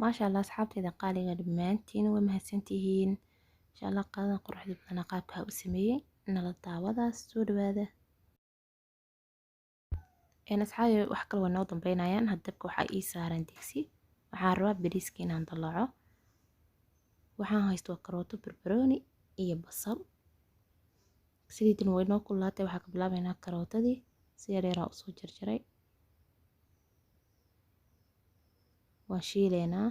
Maasha Allah, asxaabteyda qaaliga dhammaantiin waa mahadsantihiin. Insha Allah qadadan quruxda badan qaabka u sameeyay nala daawadaas, soo dhawaada. Asxaabi, wax kale waa noo dambeynayaan. Hadabka waxaa ii saaran digsi. Waxaan rabaa bariiska inaan dalaco. Waxaan haysto waa karooto, barbarooni iyo basal. Saliidina way noo kululaatay. Waxaa ka bilaabaynaa karootadii, si yaryar usoo jarjaray. Waan shiileynaa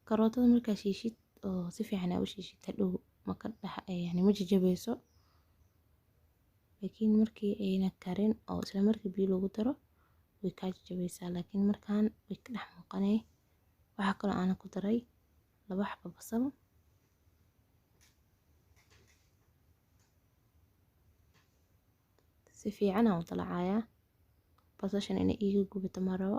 karootada. Markaa shiishid oo si fiican aa u shiishid, hadhow ma ka dhex, yani ma jajabeyso, laakiin markii ayna karin oo isla markii biyo lagu daro way kaa jajabaysaa, laakiin markaan way ka dhex muuqanay. Waxaa kaloo aanan ku daray 2 xabo basal. Si fiican aan u dalacayaa, basashan inay iiga gubato ma rabo.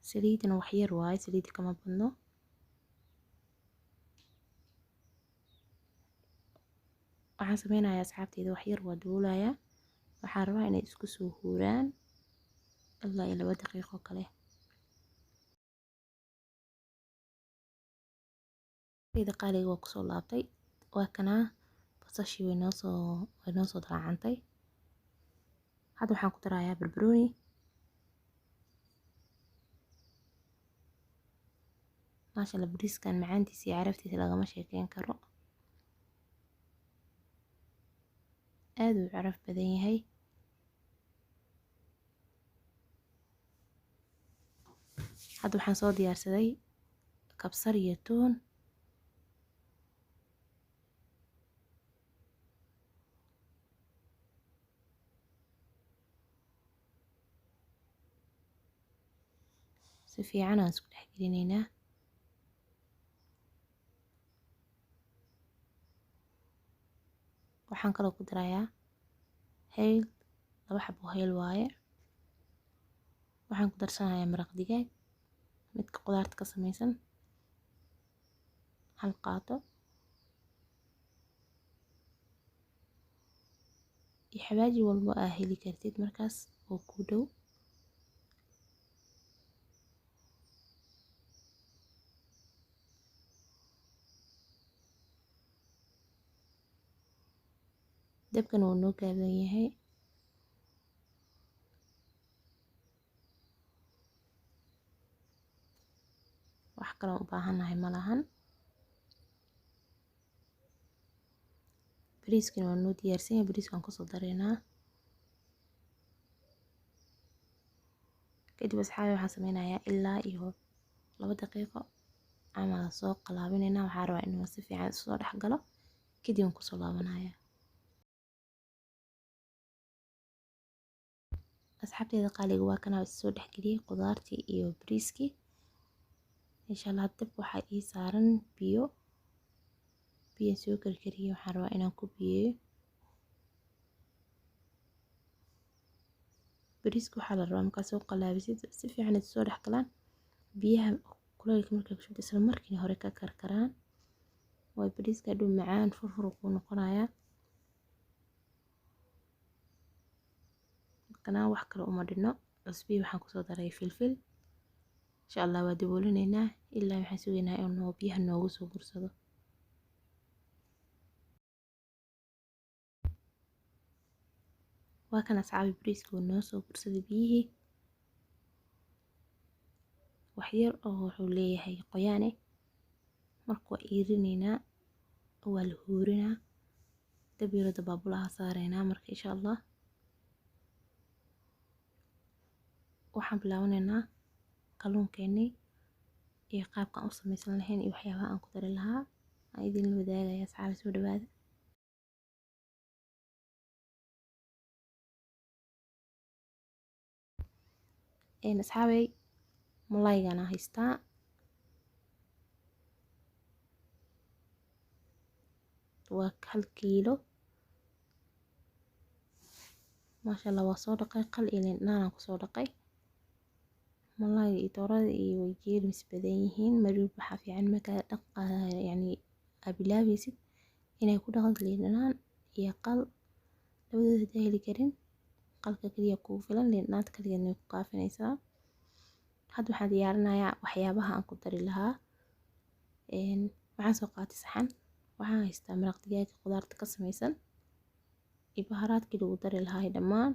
Saliidana wax yar waaye, saliida kama badno. Waxaan sameynayaa, asxaabteyda, wax yar waa daboolayaa. Waxaan rabaa inay isku soo huuraan ilaa iyo 2 daqiiqo kale. Saliida qaaliga waa kusoo laabtay. Waa kanaa, basashii way noo soo dalaacantay. Hadda waxaan ku darayaa barbarooni. Maasha Allah, bariiskan macaantiisa iyo caraftiisa lagama sheekeyn karo, aad uu caraf badan yahay. Hadda waxaan soo diyaarsaday kabsar iyo toon. Si fiican aan isku dhex gelinaynaa. Waxaan kaloo ku darayaa hayl, 2 xabo hayl waaye. Waxaan ku darsanayaa maraq digaag, midka qudaarta ka samaysan, hal qaato, iyo xawaaji walbo aa heli kartid markaas oo ku dhow. Dabkan wuu noo gaaban yahay. Wax kaloo u baahannahay ma lahan. Bariiskina waa noo diyaarsan yahay, bariiskaan kusoo dareynaa. Kadib, asxaabi, waxaan sameynayaa ilaa iyo 2 daqiiqo camal soo qalaabinaynaa. Waxaa rabaa inuu si fiican isu soo dhex galo, kadib waan kusoo laabanaya. Asxaabteyda qaaliga, waa kanaa, is soo dhexgeliyey qudaartii iyo bariiskii. Insha Allah dabka waxaa ii saaran biyo. Biyo soo karkariyey, waxaan rabaa inaan ku biyeeyo bariiska. Waxaa la rabaa markaa soo qalaabisid, si fiican ay soo dhex galaan, biyaha kulaylka markaa ku shubto isla markiina hore ka karkaraan, waay bariiska hadhow macaan furfur kuu noqonayaa. Markana wax kale uma dhinno, cusbii waxaan kusoo daray filfil. Insha Allah waa daboolinaynaa ilaa waxaan sugaynaa inuu biyaha noogu soo gursado. Waa kan, asxaabi, bariiska wuu noo soo gursaday biyihii. Wax yar oo wuxuu leeyahay qoyaane. Marka waa iirinaynaa, waa la huurinaa, dab yaro dabaabulaha saareynaa. Marka insha Allah waxaan bilaabanaynaa kalluunkeenii iyo qaabkaan u samaysan lahayn iyo waxyaabaha aan ku dari lahaa aan idinla wadaagaya. Asxaabi, soo dhawaada. Asxaabey, malaygana haystaa waa 1 kiilo. Maasha Allah, waa soo dhaqay, qal iyo liin dhanaan aan kusoo dhaqay. Malayga iyo doorada iyo way jeermis badan yihiin. Marwalba waxaa fiican markaa dhaq yacni aad bilaabaysid inay ku dhaqdo liin dhanaan iyo qal. Labadooda hadaa heli karin, qalka kaliya kugu filan, liin dhanaanta kaligeedna way ku kaafinaysaa. Hadda waxaan diyaarinayaa waxyaabaha aan ku dari lahaa. Waxaan soo qaatay saxan, waxaan haystaa maraq digaaga khudaarta ka samaysan iyo baharaadkii lagu dari lahaa dhammaan.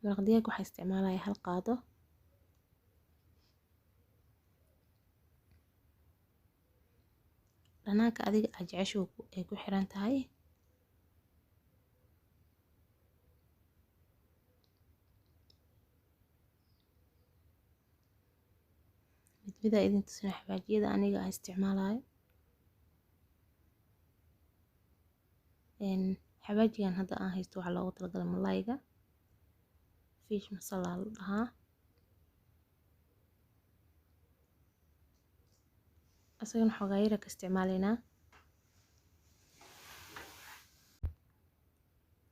Maraq digaag waxaa isticmaalayaa 1 qaado. Dhanaanka adiga aad jeceshahay ay ku xiran tahay. Mid mid aa idin tusina xawaajiyada aniga aan isticmaalayo. Xawaajigan hadda aan haysto waxaa loogu talagalay malayga. Fish masala la dhahaa. Asagana xoogaa yar ka isticmaalaynaa.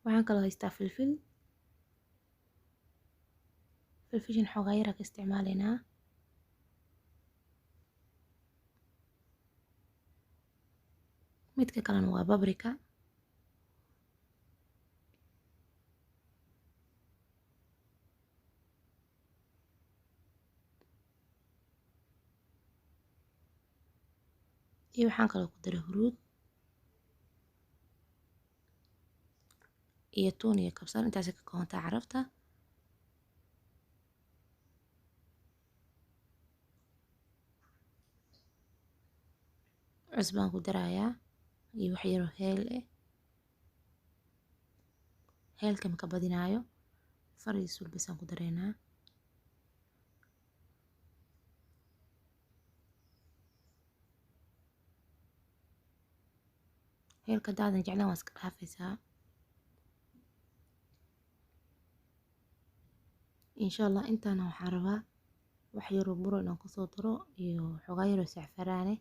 Waxaan kaloo haystaa filfil. Filfishan xoogaa yar ka isticmaalaynaa. Midka kalena waa paprika. Iyo waxaan kaloo ku daray huruud iyo tuun iyo kabsar. Intaas ka koobantaa carafta. Cusbaan ku darayaa iyo wax yar oo heel eh. Heelka ma ka badinaayo, far iyo suul bas aan ku dareynaa. Heelka haddaadan jeclaan waa iska dhaafaysaa. Insha Allah intaana waxaan rabaa wax yar oo buro inaan kusoo daro iyo xoogaa yar oo sacfaraane.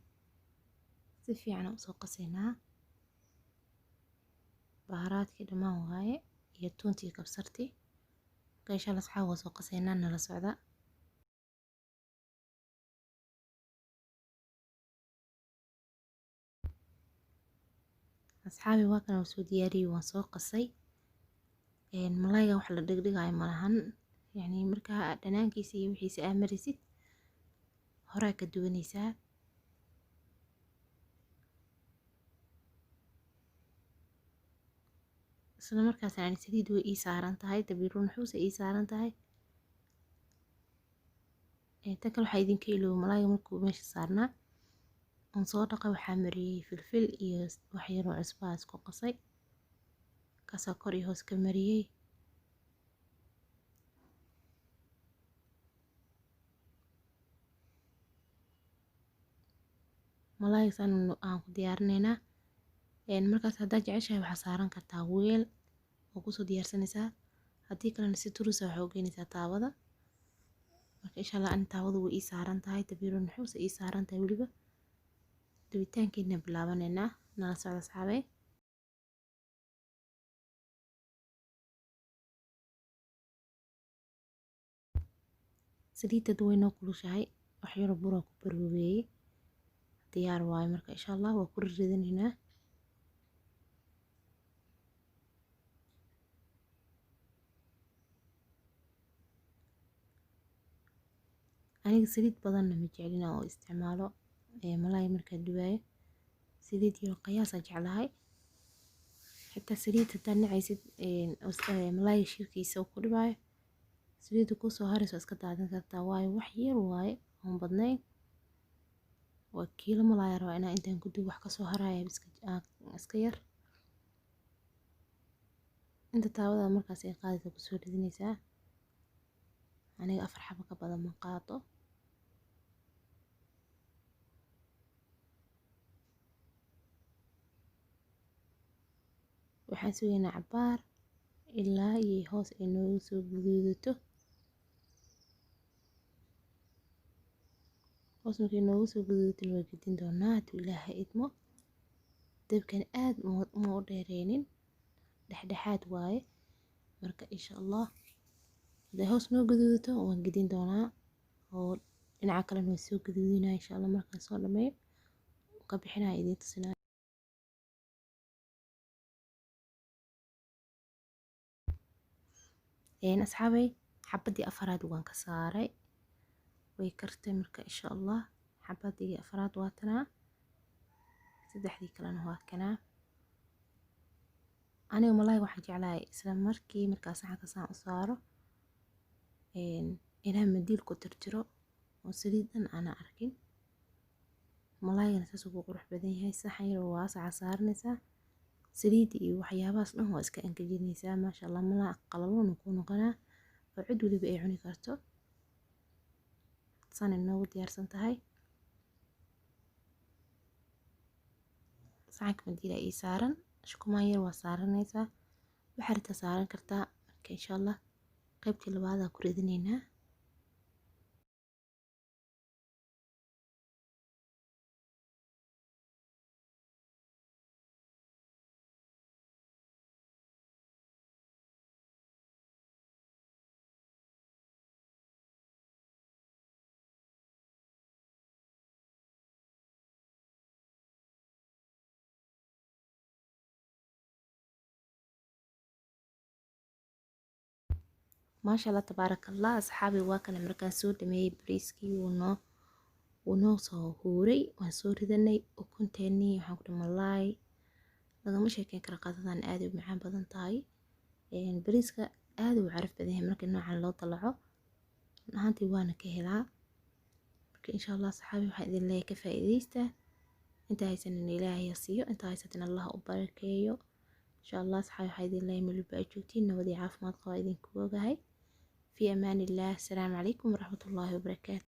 Si fiican aan usoo qasaynaa. Baharaadkii dhammaan waaye iyo tuuntii iyo kabsartii. Marka insha Allah asxaab waa soo qasaynaa, nala socda. Asxaabi waa kan soo diyaariyey, waan soo qasay. Malayga wax la dhigdhigayo malahan. Yacni markaa dhanaankiisa iyo wixiisa aad marisid horaa ka duwanaysaa. Isla markaas aan saliid way ii saaran tahay, dabiiru nuxuus ii saaran tahay. Tan kale waxaa idinka iloobi malayga markuu meesha saarnaa aan soo dhaqay, waxaa mariyey filfil iyo wax yar oo cusbo ah isku qasay. Kaasaa kor iyo hoos ka mariyey. Malayga saan aan ku diyaarinaynaa. Markaas haddaad jeceshahay waxaa saaran kartaa weel oo kusoo diyaarsanaysaa. Haddii kalena si turus ah waxaa u geynaysaa taawada. Marka insha Allah ani taawadu way ii saaran tahay, dabiiru nuxuus ii saaran tahay weliba. Dubitaankeedna bilaabanaynaa, nala socda asxaabey. Saliidda way noo kulushahay, wax yar oo bur ah ku baroobeeyey. Diyaar waaye marka insha Allah waa ku ridanaynaa. Aniga saliid badanna ma jeclin oo isticmaalo malaay markaa dubaayo. Saliid yar qiyaas aan jeclahay. Xitaa saliid hadaa nacaysid malaay shirkiisa ku dhibaayo. Saliidda ku soo harayso iska daadin kartaa, waayo wax yar waaye oon badnayn. Waa kiilo malaay rabaa inaan intaan ku dubo wax ka soo haraya iska yar. Inta taawada markaas ay qaadayso ku soo ridinaysaa. Aniga 4 xabo ka badan ma qaato. Waxaan sugaynaa cabbaar ilaa iyo hoos ay noogu soo guduudato. Hoos markay noogu soo gaduudato way gedin doonaa hadduu Ilaahay idmo. Dabkan aad ma u dheereynin, dhexdhexaad waaye. Marka insha Allah haday hoos noo gaduudato waan gedin doonaa oo dhinaca kalena waan soo gaduudinaa insha Allah. Markaan soo dhameeyo ka bixinaya idiin tusinaya. Asxaabay, xabadii afaraad waan ka saaray, way kartay. Marka insha Allah xabadii afaraad waa tanaa, saddexdii kalena waa kanaa. Aniga malaay waxaan jeclahay isla markii markaa saxanka saan u saaro inaan mandiil ku tirtiro oo saliid dhan aanan arkin. Malaygana saas ugu qurux badan yahay. Saxan yar oo waasaca saaranaysaa, saliidda iyo waxyaabahaas dhan waa iska angajinaysaa. Maasha Allah, malaa qalalan uu ku noqonaa oo cid waliba ay cuni karto. Saan inoogu diyaarsan tahay. Saxanka mandiila ii saaran, shukumaan yar waa saaranaysaa, waxaa rabtaa saaran kartaa. Marka insha Allah qaybtii labaad ku ridinaynaa. Maasha Allah tabaaraka Allah. Asxaabi, waa kana markaan soo dhameeyey bariiskii wuu noo soo huuray, waan soo ridanay ukunteenii. Waxaan ku dhahay malaay lagama sheekeyn karo, qadadan aad u macaan badan tahay. Bariiska aad u caraf badan yahay marka noocan loo dalaco, run ahaantii waana ka helaa. Marka insha Allah asxaabi, waxaan idin leeyahay ka faa'iidaysta. Inta haysanin Ilaahay ha siiyo, inta haysatin Allah u barakeeyo insha Allah. Asxaabi, waxaan idin leeyahay meel walba aad joogtiin nabad iyo caafimaad qaba idinku ogahay. في أمان الله، السلام عليكم ورحمة الله وبركاته.